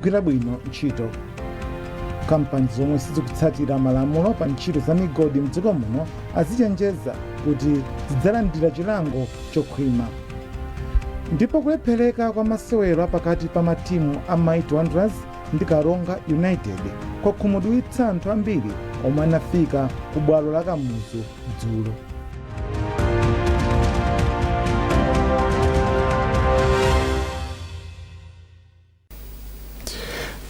Gwira bwino ntchito. Kampani zomwe sizikutsatira malamulo pa ntchito za migodi mdziko muno azichenjeza kuti zidzalandira chilango chokhwima. Ndipo kulephereka kwa masewero apakati pa matimu a Mighty Wanderers ndi Karonga United kwakhumudwitsa anthu ambiri omwe anafika ku bwalo la Kamuzu dzulo.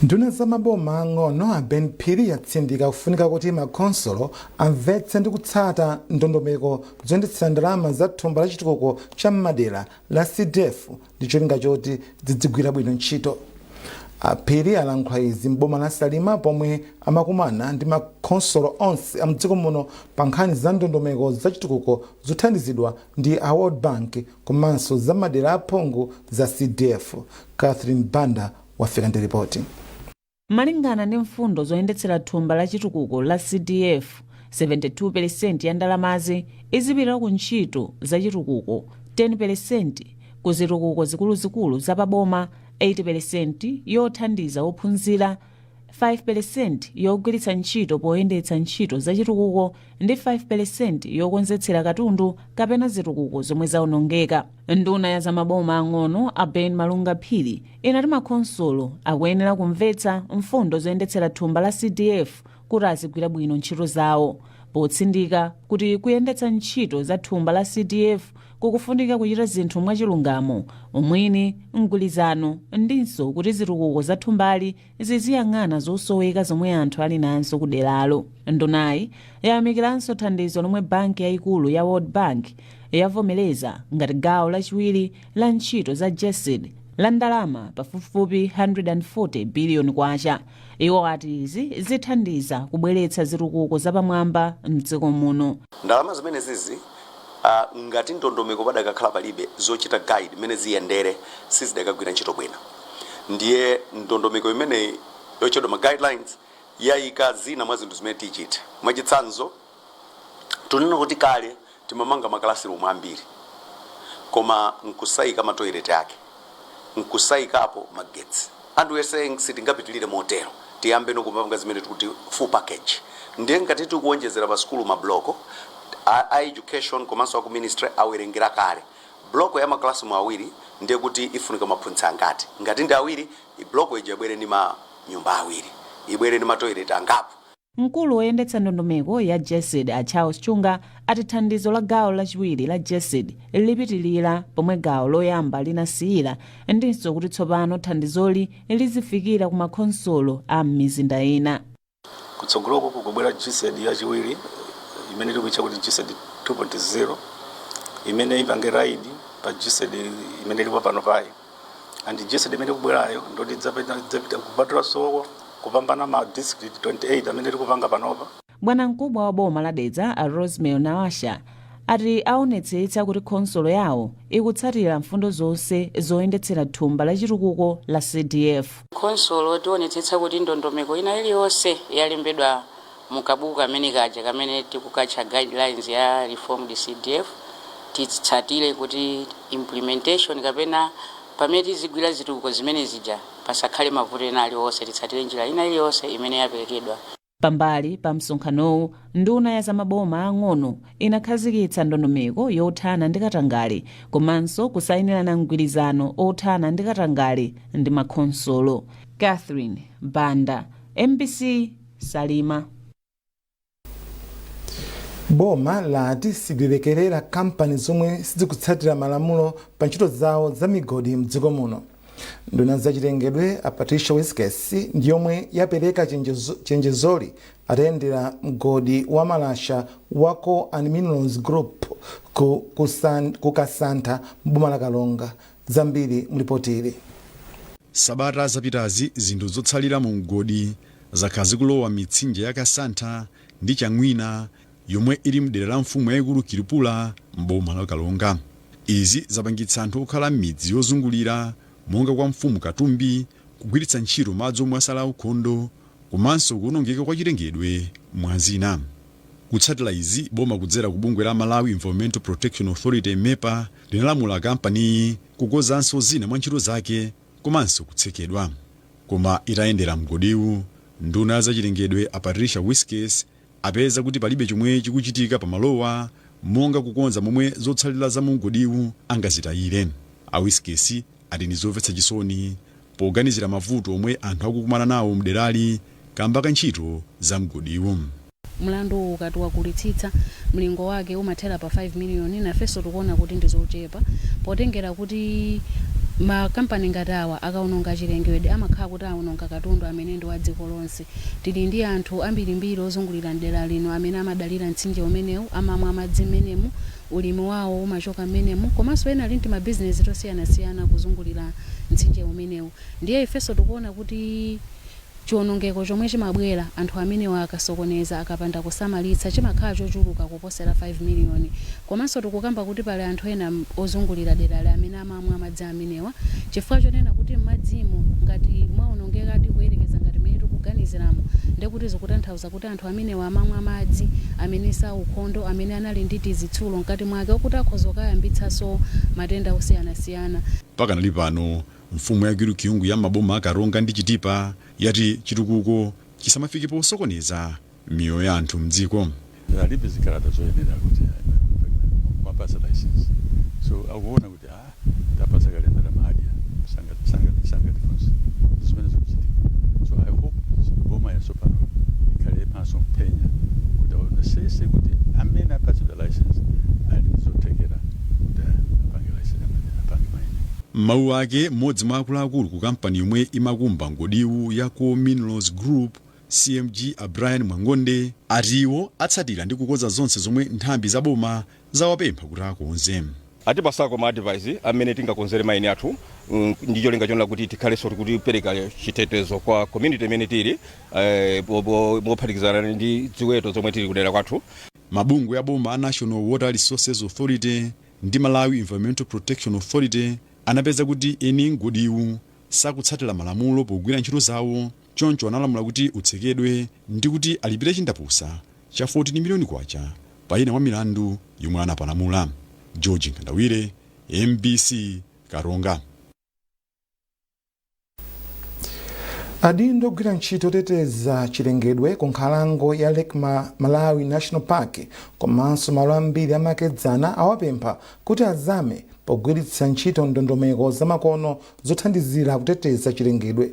Nduna za maboma ang'ono a Ben Phiri yatsindika kufunika kuti makhonsolo amvetse ndi kutsata ndondomeko zoyendetsera ndalama za thumba la chitukuko cha m'madera la CDF ndi cholinga choti zidzigwira bwino ntchito. A Phiri alankhula izi m'boma la Salima pomwe amakumana ndi makhonsolo onse a mdziko muno pa nkhani za ndondomeko za chitukuko zothandizidwa ndi a World Bank komanso za madera aphungu za CDF. Catherine Banda wafika ndi ripoti. Malingana ndi mfundo zoyendetsera thumba la chitukuko la CDF, 72 peresenti ya ndalamazi izipita ku ntchito za chitukuko, 10 peresenti ku zitukuko zikuluzikulu za paboma, 8 peresenti yothandiza ophunzira, 5 peresenti yogwiritsa ntchito poyendetsa ntchito za chitukuko ndi 5 peresenti yokonzetsera katundu kapena zitukuko zomwe zaonongeka. Nduna ya zamaboma ang'ono a Ben Malunga Phiri inati makhonsolo akuyenera kumvetsa mfundo zoyendetsera thumba la CDF kuti azigwira bwino ntchito zawo, potsindika kuti kuyendetsa ntchito za thumba la CDF kukufunika kuchita zinthu mwachilungamo, umwini, mgwirizano ndinso kuti zitukuko za thumbali ziziyang'ana zosoweka zomwe anthu ali nazo kuderalo. Ndunayi yayamikiranso thandizo lomwe banki yayikulu ya World Bank yavomereza ngati gawo lachiwiri la ntchito za GESD la ndalama pafupifupi 140 biliyoni kwacha. Iwo ati izi zithandiza kubweretsa zitukuko zapamwamba mdziko muno. Ndalama zimene zizi ngati ndondomeko padakakhala palibe zochita guide mmene ziyendere, sizidakagwira ntchito bwino. Ndiye ndondomeko imeneyi yotchedwa ma guidelines yayika zina mwa zinthu zimene tichite. Mwachitsanzo, tunena kuti kale timamanga ma classroom ambiri koma nkusayika ma toilet ake, nkusayikapo magetsi, and we are saying sitingapitilire motero, tiyambe nokupanga zimene tikuti full package. Ndiye ngati tikuwonjezera pa sukulu mabloko a education komanso aku ministry awerengera kale bloko ya maklasimu awiri, ndiye kuti ifunika maphunzitsi angati? Ngati ndi awiri, bloko ija ibwere ndi ma nyumba awiri, ibwere ndi ma toilet angapo. Mkulu woyendetsa ndondomeko ya GESD a Charles Chunga ati thandizo la gawo lachiwiri la GESD lipitilira pomwe gawo loyamba linasiyira ndinso kuti tsopano thandizoli lizifikira ku makhonsolo a m'mizinda ina. Kutsogoloko kukubwera GESD yachiwiri imene tikuitcha kuti GESD 2.0, imene ipange ride pa GESD imene ilipo pano payi. And GESD imene ikubwerayo ndoti idzapita kupatulanso kupambana ma district 28 amene tikupanga panopa. Bwanamkubwa wa boma la Dedza a Rosemary Nawasha ati aonetsetsa kuti khonsolo yawo ikutsatira mfundo zonse zoyendetsera thumba la chitukuko la CDF. Khonsolo tionetsetsa kuti ndondomeko ina iliyonse yalembedwa mu kabuku kamene kaja kamene tikukatcha guidelines ya reformed CDF titsatire, kuti implementation kapena pamene tizigwira zitukuko zimene zija pasakhale mavuto ena aliwonse, titsatire njira ina iliyonse imene yaperekedwa. Pambali pa msonkhanowu, nduna ya zamaboma ang'ono inakhazikitsa ndondomeko yothana ndi katangale komanso kusayinirana mgwirizano othana ndi katangale ndi makhonsolo. Catherine Banda, MBC, Salima. Boma lati sililekerera kampani zomwe sizikutsatira malamulo pa ntchito zawo za migodi mdziko muno. Nduna zachilengedwe a Patricia Wiskes ndi yomwe yapereka chenjezoli atayendera mgodi wa malasha wa Coal and Minerals Group ku Kasantha m'boma la Karonga. Zambiri mlipoti ili. Sabata zapitazi, zinthu zotsalira mu mgodi zakhala zikulowa mitsinje ya Kasantha ndi Chang'wina yomwe ili mdera la mfumu yayikulu Kilupula m'boma la Karonga. Izi zapangitsa anthu okhala m'midzi yozungulira monga kwa mfumu Katumbi kugwiritsa ntchito madzi omwe asala aukhondo komanso kuonongeka kwa chilengedwe, mwa zina. Kutsatira izi, boma kudzera ku bungwe la Malawi Environmental Protection Authority, MEPA, linalamula kampaniyi kukonzanso zina mwa ntchito zake komanso kutsekedwa. Koma itayendera mgodiwu, nduna ya zachilengedwe a Patricia Wiskes apeza kuti palibe chomwe chikuchitika pamalowa, monga kukonza momwe zotsalira za mgodiwu angazitayire. A Wiskes ati ndi zomvetsa chisoni poganizira mavuto omwe anthu akukumana nawo mderali kamba ka ntchito za mgodiwu. Mlandu ukati wakulitsitsa, mlingo wake umathera pa 5 miliyoni. Nafenso tikuona kuti ndi zochepa, potengera kuti makampani ngati awa akaononga chilengedwe, amakhala kuti aononga katundu amene ndi wa dziko lonse. Tili ndi anthu ambirimbiri ozungulira mdera lino amene amadalira mtsinje umenewu, amamwa madzi mmenemu, ulimi wawo umachoka mmenemu, komanso ena ali ndi mabizinesi tosiyanasiyana kuzungulira mtsinje umenewu. Ndiye ifenso tikuona kuti chiwonongeko chomwe chimabwera anthu amenewa akasokoneza, akapanda kusamalitsa, chimakhala chochuluka kuposera 5 miliyoni. Komanso tikukamba kuti pali anthu ena ozungulira derali amene amamwa madzi amenewa, chifukwa chonena kuti m'madzimo ngati mwaonongekadi, kuyerekeza ngati mmene tikuganiziramo, ndekuti zikutanthauza kuti anthu amenewa amamwa madzi amene saukhondo, amene anali ndi tizitsulo mkati mwake, okuti akhoza kukayambitsanso matenda osiyanasiyana. Pakanali pano, mfumu ya Kyungu ya maboma a Karonga ndi Chitipa yati chitukuko chisamafike posokoneza miyoyo ya anthu mdziko. Alibe zikalata zoyenera kuti kumapasa license, so akuona kuti tapasa kale ndalama, adya, sangatifunse zimene zikuchitika. So I hope boma yatsopano ikhale maso mphenya kuti aonesese kuti amene apatsidwa license ali ndi zothekera kuti apange license amene apange mining. M'mawu ake, mmodzi mwa akuluakulu ku kampani yomwe imakumba mgodiwu ya Core Minerals Group, CMG, a Brian Mwangonde, ati iwo atsatira ndi kukonza zonse zomwe nthambi za boma zawapempha kuti akonze. Atipasako ma advice amene tingakonzere mine athu, ndi cholinga chonena kuti tikhalenso tikupereka chitetezo kwa community imene tili, mophatikizana ndi ziweto zomwe tili kudera kwathu. Mabungwe ya boma a National Water Resources Authority ndi Malawi Environmental Protection Authority anapeza kuti eni mgodiwu sakutsatira malamulo pogwira ntchito zawo, choncho analamula kuti utsekedwe ndi kuti alipire chindapusa cha 14 miliyoni kwacha pa ina mwa milandu yomwe anapalamula. George Nkandawire, MBC, Karonga. Adindo ogwira ntchito yoteteza chilengedwe ku nkhalango ya Lake Malawi National Park komanso malo ambiri amakedzana awapempha kuti azame pogwiritsa ntchito ndondomeko zamakono zothandizira kuteteza chilengedwe.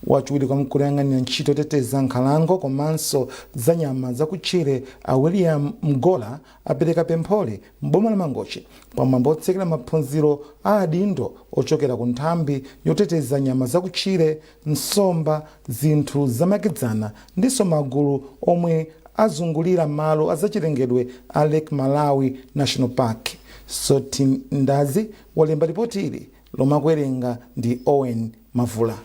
Wachiwiri kwa mkulu woyang'anira ntchito yoteteza nkhalango komanso za nyama zakutchire, a William Mgola, apereka pempholi m'boma la Mangochi pamwambo otsekera maphunziro a adindo ochokera ku nthambi yoteteza nyama zakutchire, nsomba, zinthu zamakedzana ndiso magulu omwe azungulira malo azachilengedwe a Lake Malawi National Park. Sotin Ndazi walemba ripoti ili lomwe akuwerenga ndi Owen Mavula.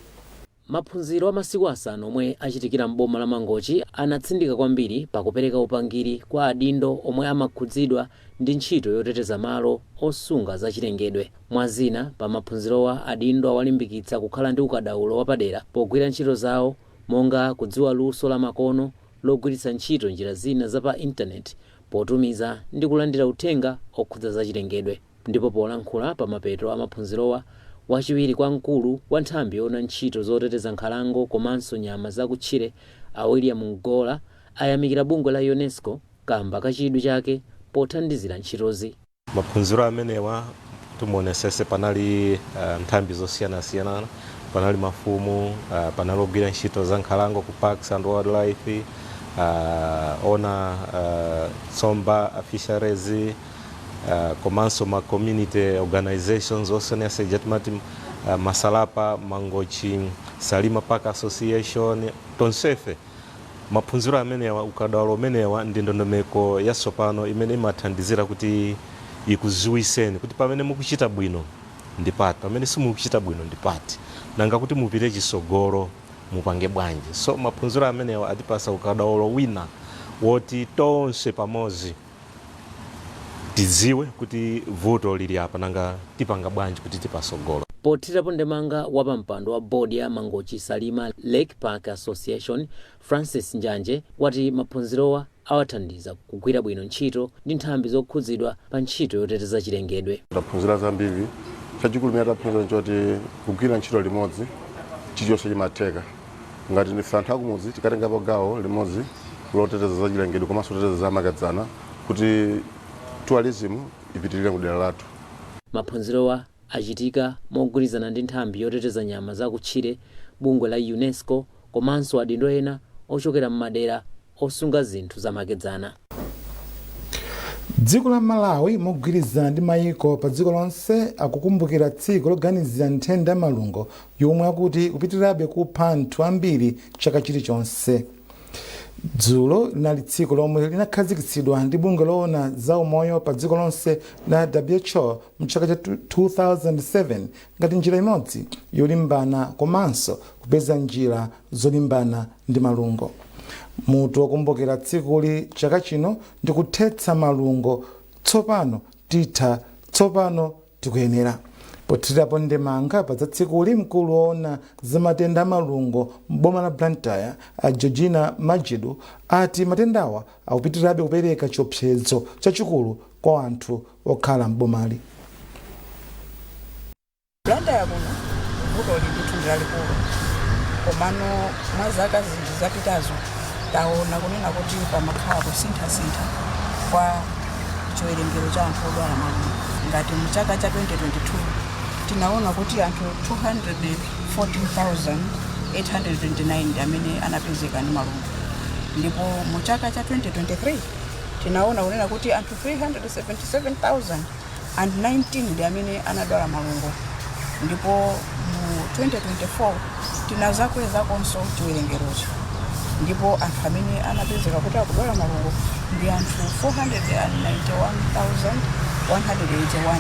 Maphunziro a masiku 5 omwe achitikira m'boma la Mangochi anatsindika kwambiri pakupereka upangiri kwa adindo omwe amakhudzidwa ndi ntchito yoteteza malo osunga zachilengedwe. Mwa zina, pa maphunzirowa adindo awalimbikitsa kukhala ndi ukadaulo wapadera pogwira ntchito zawo, monga kudziwa luso la makono logwiritsa ntchito njira zina za pa intaneti potumiza ndi kulandira uthenga okhudza zachilengedwe. Ndipo polankhula pa mapeto a maphunzirowa, wachiwiri kwa mkulu wa nthambi yoona ntchito zoteteza nkhalango komanso nyama zakutchire, a William Mgola, ayamikira bungwe la UNESCO kamba kachidwi chake pothandizira ntchitozi. Maphunziro amenewa, timuonesese, panali nthambi zosiyanasiyana, panali mafumu, panali ogwira ntchito za nkhalango ku Parks and Wildlife, ona tsomba, fisheries, komanso ma community organizations osiyanasiyana, timati Masalapa, Mangochi Salima Park Association, tonsefe. Maphunziro amenewa, ukadaulo umenewa ndi ndondomeko yatsopano imene imathandizira kuti ikuziwiseni kuti pamene mukuchita bwino ndi pati, pamene simukuchita bwino ndi pati, nanga kuti mupite chisogolo mupange bwanji. So maphunziro amenewa atipasa ukadaulo wina woti tonse pamodzi tidziwe kuti vuto lili apa, nanga tipanga bwanji kuti tipasogolo. Pothirapo ndemanga, wapampando wa bodi ya Mangochi Salima Lake Park Association, Francis Njanje, wati maphunzirowa awathandiza kugwira bwino ntchito ndi nthambi zokhudzidwa pa ntchito yoteteza chilengedwe. Taphunzira zambiri. Chachikulu chimene taphunzira nchoti kugwira ntchito limodzi. Chilichonse chimatheka ngati ndife anthu akumudzi tikatengapo gawo limodzi loteteza za chilengedwe komanso kuteteza za makedzana kuti tourism ipitirire kudera lathu. Maphunzirowa achitika mogwirizana ndi nthambi yoteteza nyama zakutchire, bungwe la UNESCO komanso adindo ena ochokera m'madera osunga zinthu zamakedzana. Dziko la Malawi mogwirizana ndi mayiko pa dziko lonse akukumbukira tsiku loganizira nthenda ya malungo yomwe akuti kupitirirabe kupha anthu ambiri chaka chilichonse. Dzulo linali tsiku lomwe linakhazikitsidwa ndi bungwe loona za umoyo pa dziko lonse la WHO mchaka cha 2007 ngati njira imodzi yolimbana komanso kupeza njira zolimbana ndi malungo. Mutu wokumbukira tsikuli chaka chino ndi kuthetsa malungo, tsopano titha, tsopano tikuyenera. Pothirirapo ndemanga pa za tsikuli, mkulu woona za matenda a malungo m'boma la Blantyre, a Georgina Majidu, ati matendawa akupitirirabe kupereka chiopsezo chachikulu kwa anthu okhala m'bomali. Blantyre kuno vuto ndithu ndi lalikulu, komano mwa zaka zinthu zapitazo taona kunena kuti pamakhala kusinthasintha kwa chiwerengero cha anthu odwala malungo. Ngati mu chaka cha 2022 tinaona kuti anthu 214,829 ndi amene anapezeka ndi malungo, ndipo mu chaka cha 2023 tinaona kunena kuti anthu 377,019 ndi amene anadwala malungo, ndipo mu 2024 tinazakwezakonso chiwerengerocho, ndipo anthu amene anapezeka kuti akudwala malungo ndi anthu 491,181.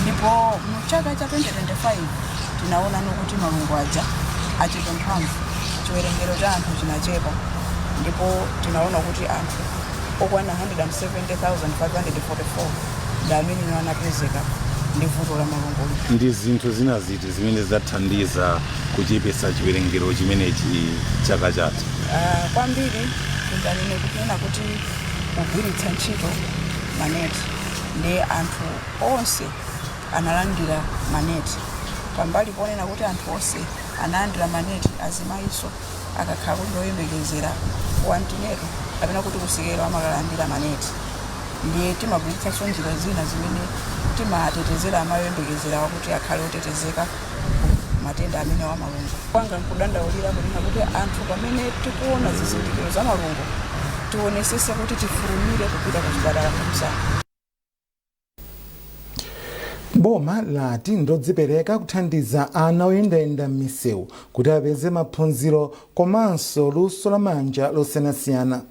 Ndipo mu chaka cha 2025 tinaonano kuti malungo aja achepa mphamvu, chiwerengero cha anthu chinachepa, ndipo tinaona kuti anthu okwana 170,544 ndi amene anapezeka ndi vuto la malungo. Ndi zinthu zina ziti zimene zathandiza kuchepetsa chiwerengero chimenechi chaka chatha? Kwambiri tinganene kunena kuti kugwiritsa ntchito maneti, ndi anthu onse analandira maneti. Pambali ponena kuti anthu onse analandira maneti, azimayinso akakhala kuti oyembekezera ku antenatal kapena kuti kusikelo amakalandira maneti. Ndiye timagwiritsanso njira zina zimene timatetezera amayi oyembekezera kuti akhale otetezeka ku matenda amene wa malungo. Kwanga nkudandaulira kunena kuti anthu pamene tikuona zizindikiro za malungo tionesese kuti tifulumire kupita ku chipatala msanga. Boma lati ndodzipereka kuthandiza ana oyendayenda m'misewu kuti apeze maphunziro komanso luso lamanja losiyanasiyana.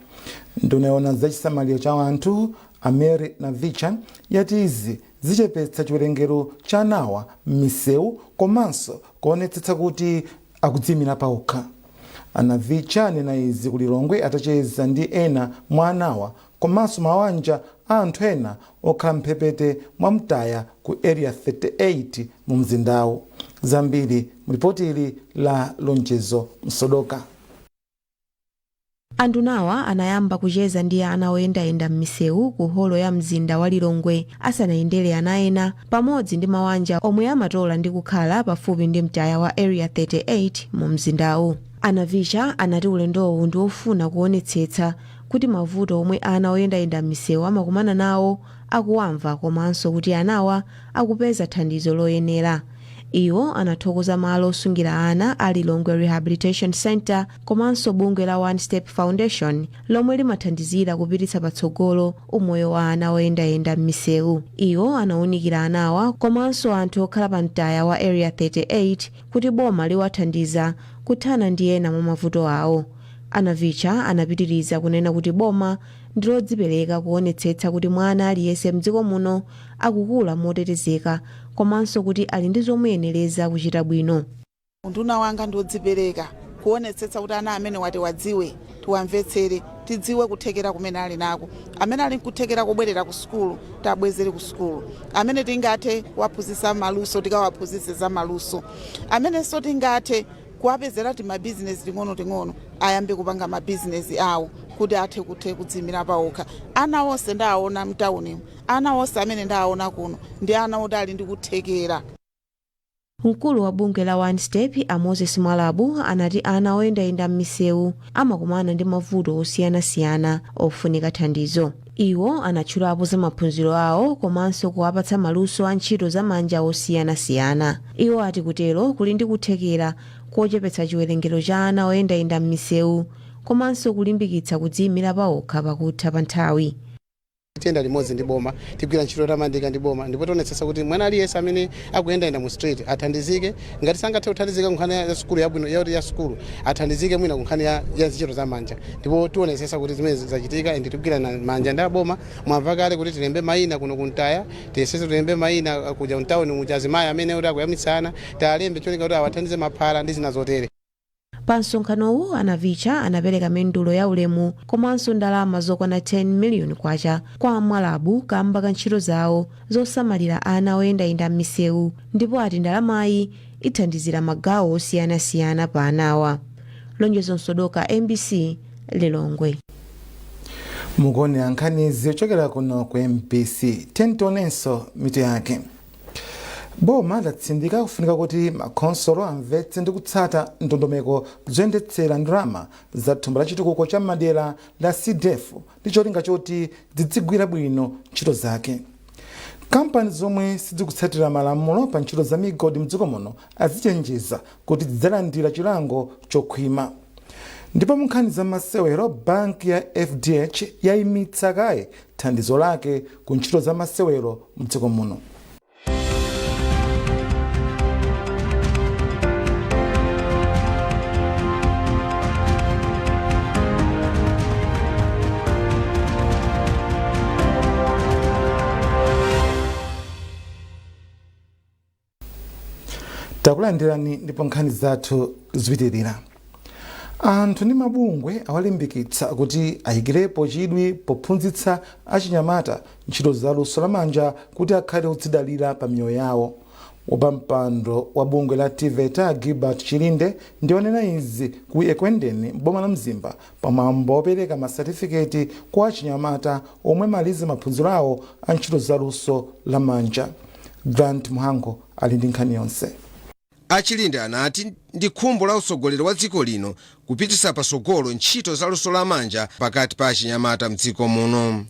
Nduna yoona za chisamaliro cha anthu, a Mary Navicha, yati izi zichepetsa chiwerengero cha anawa m'misewu komanso kuonetsetsa kuti akudziyimira paokha. A Navicha anena izi ku Lilongwe atacheza ndi ena mwa anawa komanso mawanja a anthu ena okhala mphepete mwa mtaya ku Area 38 mu mzindawu. Zambiri mulipoti ili la Lonjezo Msodoka. Andunawa anayamba kucheza ndi ana oyendayenda m'misewu ku holo ya mzinda wa Lilongwe asanayendere ana ena pamodzi ndi mawanja omwe amatola ndi kukhala pafupi ndi mtaya wa Area 38 mu mzindawu. A Navicha anati ulendowu ndi ofuna kuonetsetsa kuti mavuto omwe ana oyendayenda m'misewu amakumana nawo akuwamva komanso kuti anawa akupeza thandizo loyenera. Iwo anathokoza malo osungira ana a Lilongwe Rehabilitation Center komanso bungwe la One Step Foundation lomwe limathandizira kupititsa patsogolo umoyo wa ana oyendayenda m'misewu. Iwo anawunikira anawa komanso anthu okhala pa mtaya wa Area 38 kuti boma liwathandiza kuthana ndi ena mwa mavuto awo. A Navicha anapitiriza kunena kuti boma ndilodzipereka kuonetsetsa kuti mwana aliyense mdziko muno akukula motetezeka komanso kuti ali ndi zomuyenereza kuchita bwino. Unduna wanga ndiodzipereka kuonetsetsa kuti ana amene wati wadziwe, tiwamvetsere, tidziwe kuthekera kumene ali nako. Amene ali nkuthekera kubwerera ku sukulu, tabwezere ku sukulu. Amene tingathe kuwaphunzitsa maluso, tikawaphunzitse za maluso. Amenenso tingathe kuwapezera timabizinesi ting'onoting'ono, ayambe kupanga mabizinesi awo kuti athe kuthe kudziyimira paokha. Ana onse ndawaona mtaunimu, ana onse amene ndawaona kuno ndi ana oti ali ndi kuthekera. Mkulu wa bungwe la One Step, a Moses Mwalabu, anati ana oyendayenda m'misewu amakumana ndi mavuto osiyanasiyana ofunika thandizo. Iwo anatchulapo za maphunziro awo komanso kuwapatsa maluso a ntchito zamanja osiyanasiyana. Iwo ati kutero kuli ndi kuthekera kochepetsa chiwerengero cha ana oyendayenda m'misewu komanso kulimbikitsa kudziyimira pawokha pakutha pa nthawi. Tiyenda limodzi ndi boma, tigwira ntchito yotamandika ndi boma, ndipo tionetsetsa kuti mwana aliyense amene akuyendayenda mu street athandizike. Ngati sangathe kuthandizika kunkhani ya sukulu yabwino yakuti ya sukulu, athandizike mwina kunkhani ya ntchito za manja, ndipo tionetsetsa kuti zimene zachitika and tigwira manja ndi aboma. Mwamva kale kuti tilembe mayina kuno kuntaya, tiyesese tilembe mayina kuja mtawuni muja, azimayi amene kuti akuyamwitsana talembe, cholinga kuti awathandize maphala ndi zina zotere. Pa msonkhanowu, Anavicha anapereka mendulo ya ulemu komanso ndalama zokwana 10 miliyoni kwacha kwa Amwalabu kamba ka ntchito zawo zosamalira ana oyendayenda m'misewu, ndipo ati ndalamayi ithandizira magawo osiyanasiyana pa anawa. Lonjezo Msodoka, MBC, Lilongwe. Mukuonera nkhanizi yochokera kuno ku MBC. Tentionenso mitu yake. Boma latsindika kufunika kuti makhonsolo amvetse ndi kutsata ndondomeko zoyendetsera ndalama za thumba la chitukuko cha madera la CDF ndi cholinga choti zidzigwira bwino ntchito zake. Kampani zomwe sizikutsatira malamulo pa ntchito za migodi mdziko muno azichenjeza kuti zidzalandira chilango chokhwima. Ndipo mu nkhani za masewero, banki ya FDH yayimitsa kaye thandizo lake ku ntchito za masewero mdziko muno. Takulandirani ndipo nkhani zathu zipitirira. Anthu ndi mabungwe awalimbikitsa kuti ayikirepo chidwi pophunzitsa achinyamata ntchito za luso lamanja kuti akhale odzidalira pa miyoyo yawo. Wapampando wa bungwe la TEVETA, Gilbert Chilinde, ndionena izi ku Ekwendeni m'boma la Mzimba pamwambo wopereka masatifiketi kwa achinyamata omwe amaliza maphunziro awo a ntchito za luso lamanja. Grant Muhango ali ndi nkhani yonse. Achilinde anati ndi khumbo la utsogoleri wa dziko lino kupititsa patsogolo ntchito za luso lamanja pakati pa achinyamata mdziko muno.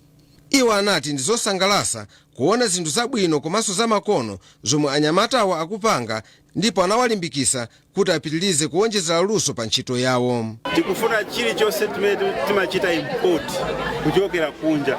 Iwo anati ndi zosangalatsa kuona zinthu zabwino komanso zamakono zomwe anyamatawa akupanga, ndipo anawalimbikitsa kuti apitirize kuwonjezera luso pa ntchito yawo. Tikufuna chilichonse chimene timachita import kuchokera kunja,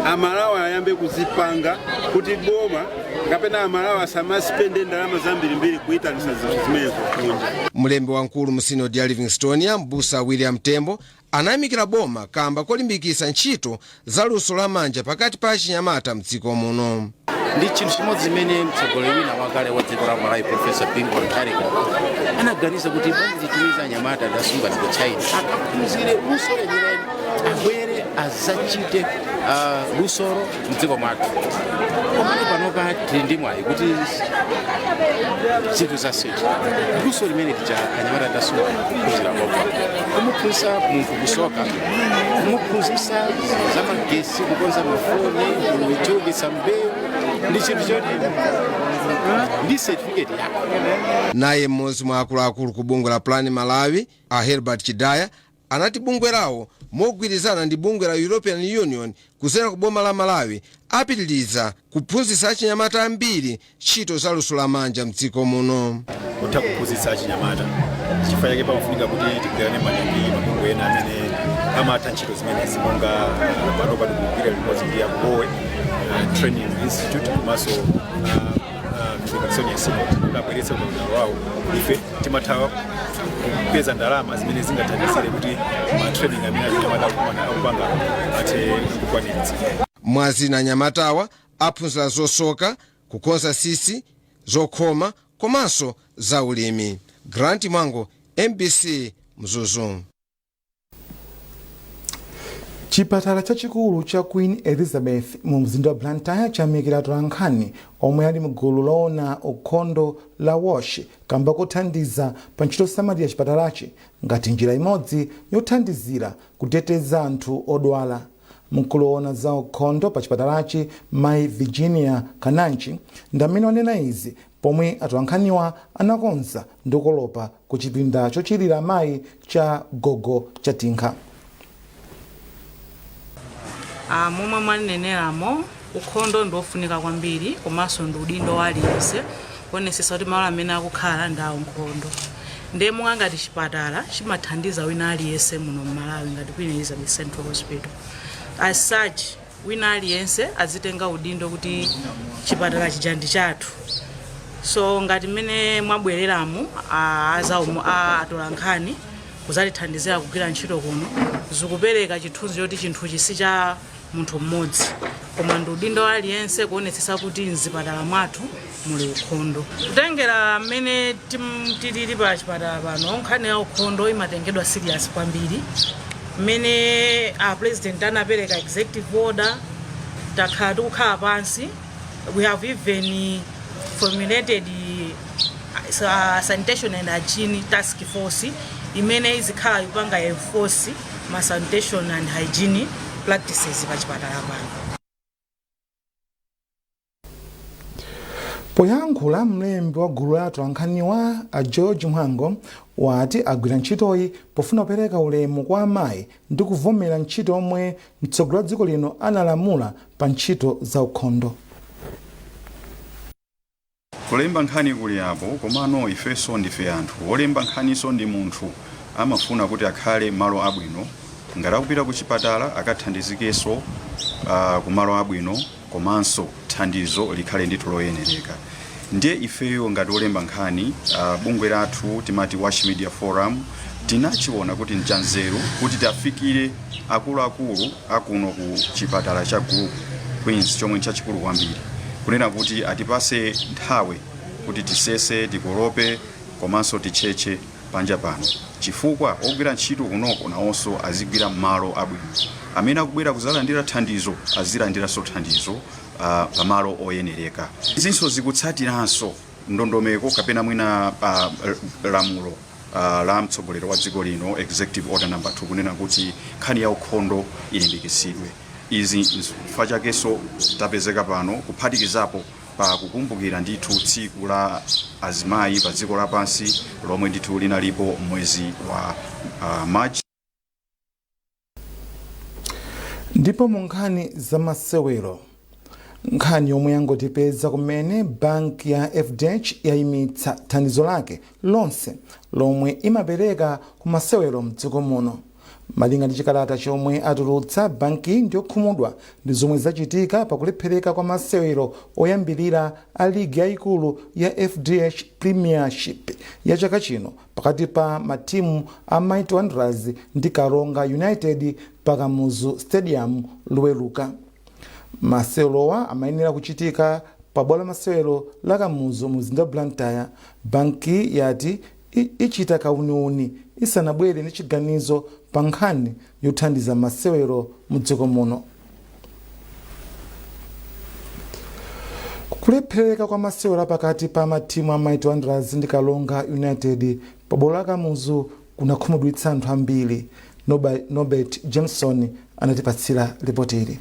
Amalawi ayambe kuzipanga, kuti boma kapena Amalawi asamaspende ndalama zambirimbiri kuyitanisa zinthu zimenezo kunja. Mlembi wamkulu mu Sinodi ya Livingstonia, Mbusa William Tembo, anayamikira boma kamba kolimbikitsa ntchito za luso lamanja pakati pa achinyamata mdziko muno. Ndi chinthu chimodzi chimene mtsogoleri wina wakale wa dziko la Malawi, Professor Bingu Mutharika, anaganiza kuti bwanji titumize anyamata ndi asungwana ku China akaphunzire luso lenileni, abwere azachite lusolo mdziko mwathu. Komano panopa tili ndi mwayi kuti zinthu zasintha. Luso limene lija anyamata ndi asungwana kuphunzira kokha, kumuphunzitsa munthu kusoka, kumuphunzitsa za magesi, kukonza mafoni, kuchulukitsa mbewu, ndi chinthu choti ndi certificate yako. Naye mmodzi mwa akuluakulu ku bungwe la Plan Malawi, a Herbert Chidaya, anati bungwe lawo mogwirizana ndi bungwe la European Union kudzera ku boma la Malawi apitiriza kuphunzitsa achinyamata ambiri ntchito za luso lamanja mdziko muno. Kutha kuphunzitsa achinyamata, chifukwa chake pamafunika kuti tigwirane manja ndi mabungwe ena amene amatha ntchito zimenezi, monga panopa tikugwira limodzi ndi Ambowe Training Institute komanso Livingstonia Synod kuti abweretse ukadaulo wawo. Ife timatha kupeza ndalama zimene zingathandizire kuti ma training amene achinyamata akupanga athe kukwaniritsidwa. Mwazina, anyamatawa aphunzira zosoka, kukonza tsitsi, zokhoma komanso zaulimi. Grant Mwango, MBC, Mzuzu. Chipatala chachikulu cha Queen Elizabeth mu mzinda wa Blantyre chayamikira atolankhani omwe ali mgulu loona ukhondo la WASH kamba kothandiza pa ntchito yosamalira chipatalachi ngati njira imodzi yothandizira kuteteza anthu odwala. Mkulu woona za ukhondo pa chipatalachi, Mai Virginia Kananchi, ndi amene wanena izi. Pomwe atolankhaniwa anakonza ndi kukolopa ku chipinda chochirira amayi cha Gogo Chatinkha. Momwe mwaneneramo, ukhondo ndi wofunika kwambiri, komanso ndi udindo wa aliyense kuonesesa kuti malo amene akukhala ndi aukhondo. Ndiye monga ngati chipatala chimathandiza wina aliyense muno mMalawi, ngati Queen Elizabeth Central Hospital, as such wina aliyense azitenga udindo kuti chipatala chija ndi chathu. So ngati mmene mwabwereramo atolankhani kuzatithandizira kugwira ntchito kuno, zikupereka chithunzi choti chinthuchi si cha munthu mmodzi, koma ndi udindo wa aliyense kuonetsetsa kuti mzipatala mwathu muli ukhondo. Kutengera mmene tilili pa chipatala pano, nkhani ya ukhondo imatengedwa serious kwambiri. Mmene a President anapereka executive order, takhala tikukhala pansi. We have even formulated sanitation and hygiene task force imene izikhala ikupanga enforce ma sanitation and hygiene practices pa chipatala pano. Poyankhula, mlembi wa gulu la atolankhaniwa a George Mhango wati agwira ntchitoyi pofuna kupereka ulemu kwa amayi ndi kuvomera ntchito yomwe mtsogoleri wa dziko lino analamula pa ntchito za ukhondo. Kulemba nkhani kuli apo, komano ifenso ndife anthu. Wolemba nkhaniso ndi munthu, amafuna kuti akhale malo abwino. Ngati akupita ku chipatala akathandizikenso ku malo abwino, komanso thandizo likhale ndithu loyenereka. Ndiye ifeyo ngati olemba nkhani, bungwe lathu timati Wash Media Forum, tinachiona kuti nchanzeru kuti tiafikire akuluakulu akuno ku chipatala cha Group Queens, chomwe nchachikulu kwambiri, kunena kuti atipase nthawi kuti tisese, tikolope komanso titchetche panja pano, chifukwa ogwira ntchito kunoko nawonso azigwira malo abwino, amene akubwera kuzalandira thandizo azilandiranso thandizo pamalo oyenereka. Izinso zikutsatiranso ndondomeko kapena mwina lamulo la mtsogoleri wa dziko lino, executive order number 2, kunena kuti nkhani ya ukhondo ilimbikitsidwe. Izi nchifukwa chakenso tapezeka pano, kuphatikizapo pa kukumbukira ndithu tsiku la azimayi pa dziko lapansi lomwe ndithu linalipo mwezi wa March. Ndipo mu nkhani za masewero, nkhani yomwe yangotipeza kumene, banki ya FDH yayimitsa thandizo lake lonse lomwe imapereka ku masewero mdziko muno. Malinga ndi chikalata chomwe atulutsa, banki ndiyokhumudwa ndi zomwe zachitika pakulephereka kwa masewero oyambirira a ligi yayikulu ya FDH Premiership ya chaka chino pakati pa matimu a Mighty Wanderers ndi Karonga United pa Kamuzu Stadium Loweruka. Masewerowa amayenera kuchitika pa bwalo la masewero la Kamuzu mu mzinda wa Blantyre. Banki yati ichita kauniuni isanabwere ndi chiganizo pa nkhani yothandiza masewero mu dziko muno. Kulephereka kwa masewero pakati pa matimu a Mighty Wanderers ndi Karonga United pa bwalo la Kamuzu kunakhumudwitsa anthu ambiri. Norbert Jameson anatipatsira ripoti ili.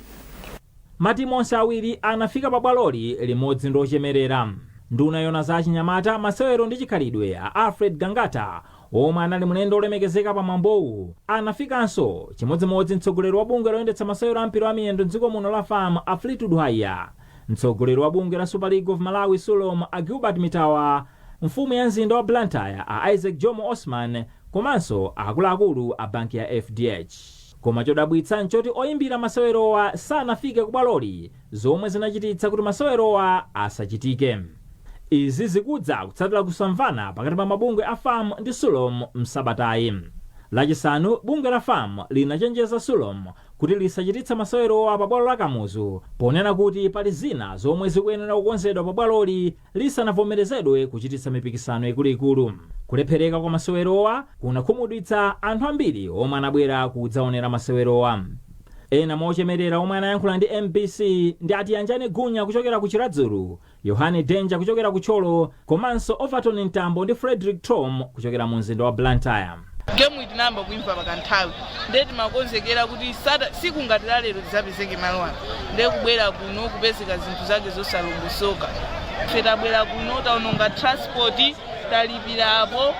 Matimu onse awiri anafika pa bwaloli limodzi ndi ochemerera. Nduna yoona za achinyamata, masewero ndi chikhalidwe a Alfred Gangata, omwe anali mlendo olemekezeka pa mwambowu, anafikanso, chimodzimodzi mtsogoleri wa bungwe loyendetsa masewero a mpira wa miyendo mdziko muno la FAM a Fleetwood Haiya, mtsogoleri wa bungwe la Super League of Malawi Sulom a Gilbert Mitawa, mfumu ya mzinda wa Blantyre a Isaac Jomo Osman komanso akuluakulu a banki ya FDH. Koma chodabwitsa nchoti oyimbira masewerowa sanafike ku bwaloli zomwe zinachititsa kuti masewerowa asachitike. Izi zikudza kutsatira kusamvana pakati pa mabungwe a FAM ndi Sulom msabatayi. Lachisanu, bungwe la FAM linachenjeza Sulom kuti lisachititse masewerowa pa bwalo la Kamuzu ponena kuti pali zina zomwe zikuyenera kukonzedwa pa bwaloli lisanavomerezedwe kuchititsa mipikisano ikuluikulu. Kulephereka kwa masewerowa kunakhumudwitsa anthu ambiri omwe anabwera kudzaonera masewerowa. Ena mwa ochemerera omwe anayankhula ndi mbc ndi a Tiyanjane Gunya kuchokera ku Chiradzulu, Yohane Danger kuchokera ku Thyolo komanso Overton Mtambo ndi Frederick Tom kuchokera mu mzinda wa Blantyre. Gemu tinayamba kuimva pakanthawi, ndiye timakonzekera kuti tsiku ngati la lero tidzapezeke malo ano, ndiye kubwera kuno kupezeka zinthu zake zosalongosoka. Ife tabwera kuno, taononga transport, talipirapo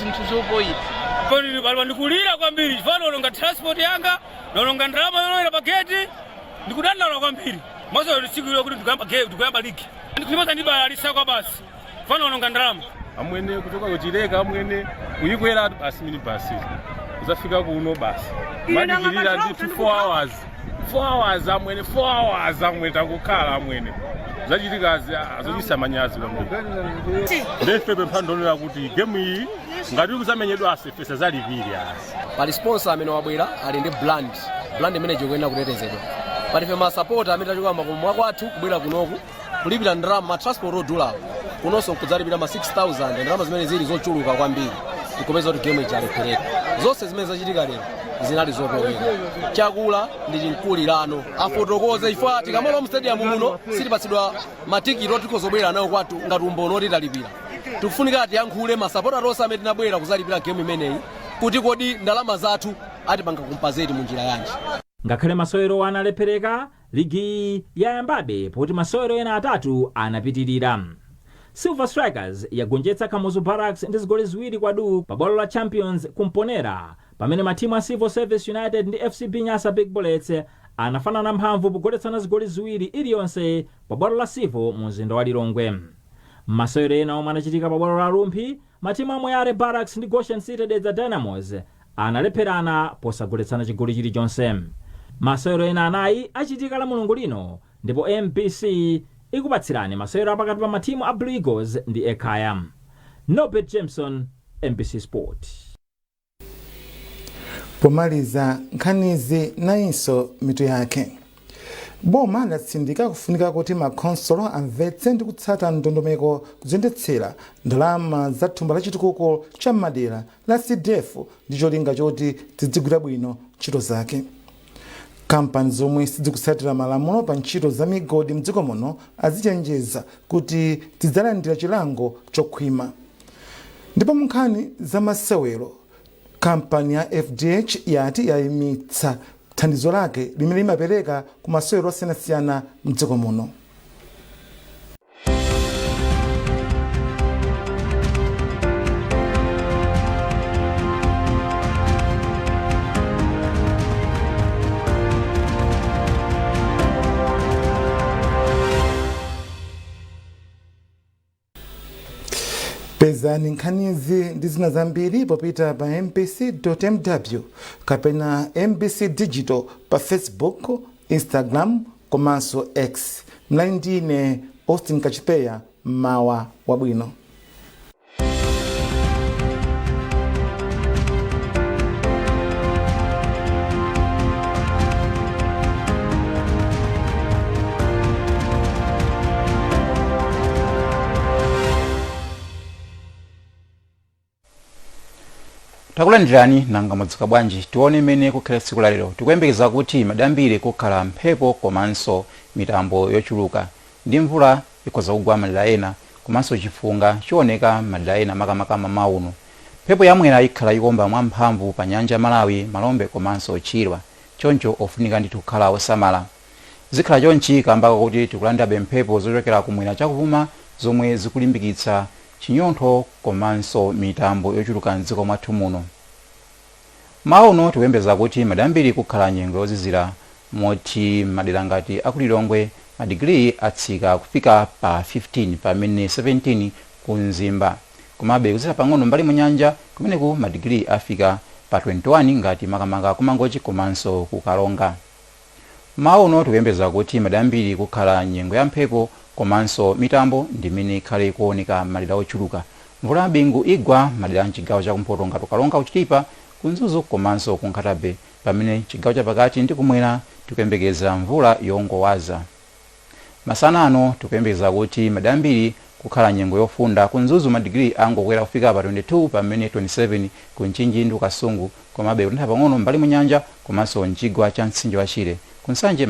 zinthu zopoyira. Pano ndikulira kwambiri chifukwa naononga transport yanga, naononga ndalama yolowera pa gate, ndikudandaula kwambiri. Maso tsiku ilo kuti ndikuyamba game, ndikuyamba ligi, ndikulimaza ndibalalisa kwa basi chifukwa naononga ndalama. Amwene, kuchoka kuchileka amwene, kuyikwera basi minibus uzafika kuno basi madikirira ndithu 4 hours, 4 hours amwene, 4 hours amwene, takukhala amwene. Zachitikazi azochisa manyazi kwambiri. Ndefe pemphando kuti game iyi ngati kuzamenyedwa ife sazalipire asi. Pali sponsor amene wabwera ali ndi brand, brand imene ikuyenera kutetezedwa. Palife masapota amene tachoka makomo mwakwathu kubwera kunoku kulipira ndalama ma transport odulawo, kunonso kudzalipira ma 6000, ndalama zimene zili zochuluka kwambiri, ikupeza kuti game ija alephereka. Zonse zimene zachitika lero zinali zopeweka. Chakula ndi chinkulirano, afotokoze ifwa tikamalowa mu stadium muno sitipatsidwa matikiti oti tikozobwera nawo kwathu ngati umboni oti talipira. Tikufunika tiyankhule masapota tonse amene tinabwera kuzalipira game imeneyi kuti kodi ndalama zathu atipanga compensate mu njira yanji? Ngakhale masewero analephereka, ligi yayambabe poti masewero ena atatu anapitirira. Silver Strikers yagonjetsa Kamuzu Barracks ndi zigoli 2 kwa du pa bwalo la Champions kumponera, pamene matimu a Civil Service United ndi FCB Nyasa Big Bullets anafanana mphamvu pogoletsana zigoli 2 iliyonse pa bwalo la Civil mu mzinda wa Lilongwe. Masewero ena omwe anachitika pa bwalo la Rumphi, matimu a Moyale Barracks ndi Goshen City Dedza Dynamos analepherana posagoletsana chigoli chilichonse. Masewero ena anayi achitika la Mulungu lino, ndipo MBC ikupatsirani masewero apakati pa matimu a Blue Eagles ndi Ekhaya. Norbert Jameson, MBC Sport. Pomaliza nkhanizi, nayinso mitu yake. Boma latsindika kufunika kuti makhonsolo amvetse ndi kutsata ndondomeko zoyendetsera ndalama za thumba la chitukuko cha madera la CDF ndi cholinga choti zidzigwira bwino ntchito zake. Kampani zomwe sizikutsatira malamulo pa ntchito za migodi mdziko muno azichenjeza kuti zidzalandira chilango chokhwima. Ndipo mu nkhani za masewero, kampani ya FDH yati yayimitsa thandizo lake limene limapereka ku masewero osiyanasiyana mdziko muno. Pezani nkhanizi ndi zina zambiri popita pa mbc.mw kapena MBC Digital pa Facebook, Instagram komanso X. Mlali ndine Austin Kachipeya. Mawa wabwino. Takulandirani. Nanga mwadzuka bwanji? Tione mmene kukhala tsiku lalero. Tikuyembekeza kuti madambiri kukhala mphepo komanso mitambo yochuluka ndi mvula ikhoza kugwa madera ena, komanso chifunga chioneka madera ena, makamaka mmawa uno. Mphepo yamwera ikhala ikuomba mwamphamvu pa nyanja Malawi, Malombe komanso Chilwa, choncho ofunika ndithu kukhala osamala. Zikhala chonchi kamba kuti tikulandabe mphepo zochokera kumwera chakuvuma zomwe zikulimbikitsa chinyontho komanso mitambo yochuluka mdziko mwathu muno. Mmawa uno tikuyembekeza kuti madambiri kukhala nyengo yozizira, moti madera ngati aku Lilongwe madigiri atsika kufika pa 15 pamene 17 ku Mzimba. Komabe kuzizira pang'ono mbali mwa nyanja, kumeneku madigiri afika pa 21 ngati makamaka ku Mangochi komanso ku Karonga. Mmawa uno tikuyembekeza kuti madambiri kukhala nyengo ya mphepo komanso mitambo ndimene ikhale ikuoneka madera ochuluka. Mvula ya bingu igwa madera mchigawo chakumpoto ngati Karonga, ku Chitipa, ku Mzuzu komanso ku Nkhata Bay, pamene chigawo chapakati ndi kumwera tikuyembekeza mvula yongowaza. Masana ano tikuyembekeza kuti madambiri kukhala nyengo yofunda. Ku Mzuzu madigiri angokwera kufika pa 22 pamene 27 ku Mchinji ndi Kasungu, komabe kutentha pang'ono mbali mwa nyanja komanso mchigwa cha mtsinje wa Shire. Ku Nsanje